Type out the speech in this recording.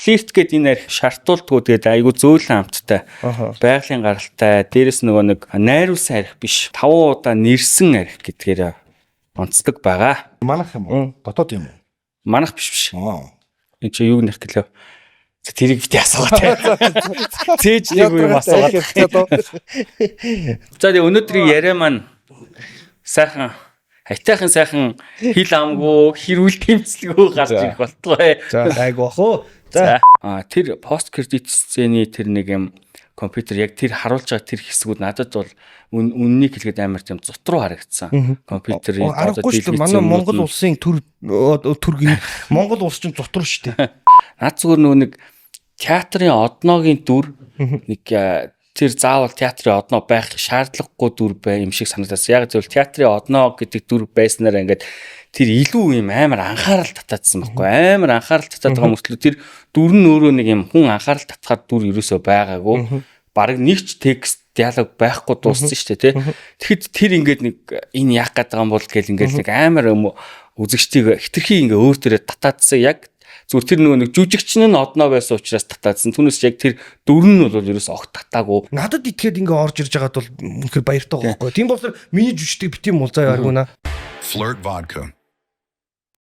Flirt гэдэг энэ арх шаардуулдгүй, тэгээд айгүй зөөлөн амттай. Байгалийн гаралтай. Дээрэс нөгөө нэг найруулсан арх биш. 5 удаа нэрсэн арх гэдгээр онцлог байгаа. Манах юм уу? Дотоод юм уу? Манах биш биш. Аа. Энд чи юу нэх гэлээ. За, тэрийг бити асуугаа те. Цээж нэг юм асуугаад. За, тэгээ өнөөдрийн яриа маань сайхан хайтайхан сайхан хил амгүй хэрүүл тэмцэлгүй гарч ирэх болтугай. За, гайгүй бах уу. За, тэр post credit сцений тэр нэг юм компьютер яг тэр харуулж байгаа тэр хэсгүүд надад бол үннийг хэлэхэд амар тийм зутруу харагдсан. Компьютерийн Аргагүй шүү дээ. Манай Монгол улсын төр гин Монгол улс чинь зутруу шүү дээ. Над зүгээр нөгөө нэг театрын одноогийн дүр нэг тэр заавал театрын одноо байх шаардлагагүй дүр бай юм шиг санагдасан. Яг зөв театрын одноо гэдэг дүр байснараа ингээд тэр илүү юм амар анхаарал татаадсан байхгүй, амар анхаарал татаад байгаа мөртлөө тэр дүр нь өөрөө нэг юм хүн анхаарал татахаар дүр ерөөсөө байгаагүй. Бараг нэг ч текст, диалог байхгүй дууссан шүү дээ, тий. Тэгэхэд тэр ингээд нэг энэ яах гээд байгаа юм бол гэл ингээд нэг амар юм үзэгчдийг хитрхи ингээ өөр дээрээ татаадсан. Яг зүгээр тэр нөгөө нэг жүжигчин нь одноо байсан учраас татаадсан. Түүнээс яг тэр дүр нь бол ерөөс огт татаагүй. Надад итгээд ингээ орж ирж байгаад бол үнэхээр баяртай байгаа байхгүй. Тийм болохоор миний жүжигчдэг бити мул заа яргуна. Flirt Vodka.